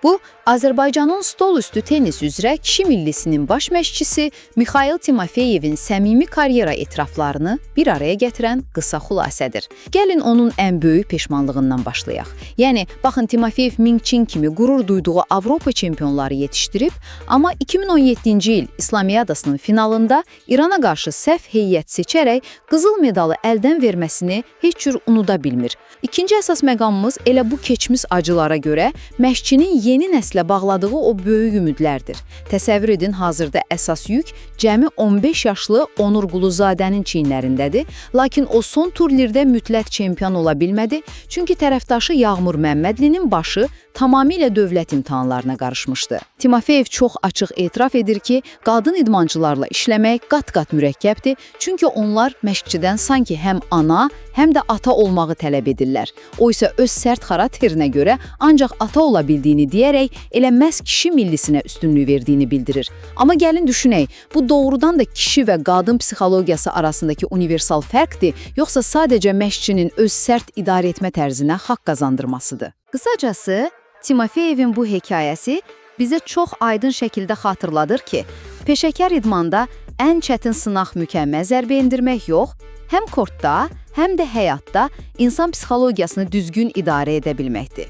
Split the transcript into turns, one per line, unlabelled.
Bu, Azərbaycanın stolüstü tenis üzrə kişi millisinin baş məşqçisi Mixail Timofeyevin səmimi karyera etiraflarını bir araya gətirən qısa xülasədir. Gəlin onun ən böyük peşmanlığından başlayaq. Yəni, baxın, Timofeyev Mingçin kimi qürur duyduğu Avropa çempionları yetişdirib, amma 2017-ci il İslamiyadasının finalında İrana qarşı səhv heyət seçərək qızıl medalı əldən verməsini heç cür unuda bilmir. İkinci əsas məqamımız elə bu keçmiş acılara görə məşqçinin yeni nəslə bağladığı o böyük ümidlərdir. Təsəvvür edin, hazırda əsas yük cəmi 15 yaşlı Onur Quluzadənin çiyinlərindədir. Lakin o son turnirdə mütləq çempion ola bilmədi, çünki tərəfdaşı Yağmur Məmmədlinin başı tamamilə dövlət imtahanlarına qarışmışdı. Timofeyev çox açıq etiraf edir ki, qadın idmançılarla işləmək qat-qat mürəkkəbdir, çünki onlar məşqçidən sanki həm ana, həm də ata olmağı tələb edirlər. O isə öz sərt xarakterinə görə ancaq ata ola bildiyini deyərək elə məhz kişi millisinə üstünlük verdiyini bildirir. Amma gəlin düşünək, bu doğrudan da kişi və qadın psixologiyası arasındakı universal fərqdir, yoxsa sadəcə məşqçinin öz sərt idarə etmə tərzinə haqq qazandırmasıdır? Qısacası, Timofeyevin bu hekayəsi bizə çox aydın şəkildə xatırladır ki, peşəkar idmanda ən çətin sınaq mükəmməl zərbə endirmək yox, həm kortda, həm də həyatda insan psixologiyasını düzgün idarə edə bilməkdir.